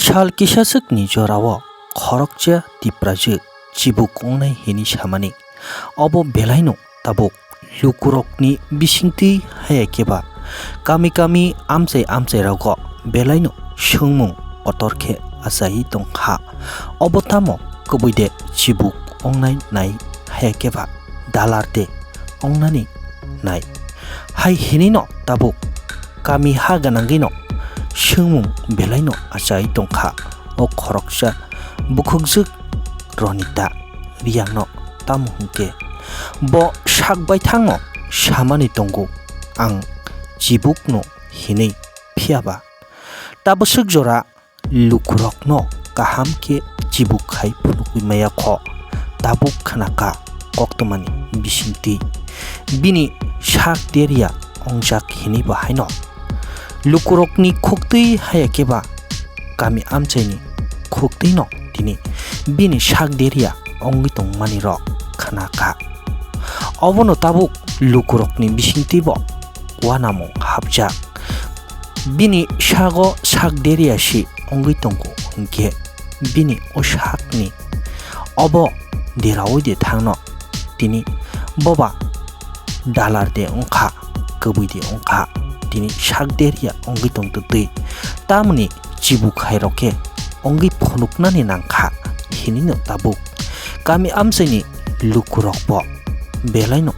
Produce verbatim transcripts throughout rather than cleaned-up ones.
Sal kisaswkni jorao khoroksa Tiprajwk chibuk wngnai hini samani. Obo belaino tabuk lukurokni bisingtwi haya khe ba kami kami amchai amchairogo belaino swngmung kotor khe achaiwi tong kha. Obo tamo kwbui de chibuk wngnai nai haya khe ba dalar de wngnani nai hai hinino tabuk kami ha gwnangwino swngmung belaino achai tong kha. O khoroksa bukhukjwk Ronita Riyangno tamo hwn khe bo sak baithangno samani tongo, ang chibukno hinwi, phiyaba tabwswk jora lukurokno kaham khe chibuk khai phunugwi maya kho. Tabuk khna kha koktwmani bisingtwi bini sak deria wngjak hinwi bo haino. Lukurokni khuktwi haya khe ba kami amchaini khuktwino tini bini sak deria wngwi tongmani rok khna kha. Obono tabuk lukurokni bisingtwi bo uanamung hapjak. Bini sago sak deria si wngwi tongo hinkhe bini o sakni obo deraui de thangno tini boba dalar de wngkha, kwbui de wngkha, tini sak deria wngwi tongtwtwi tamoni chibuk khairok khe wngwi phunuknani nangkha hinino tabuk kami amchaini lukurokbo belaino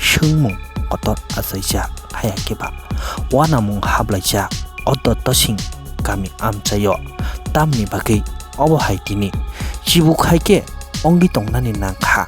swngmung kotor achaijak haya khe ba uanamung hablaijak o dottosing kami amchaio. Tamni bagwi obo hai tini chibuk hai khe wngwi tongnani nangkha.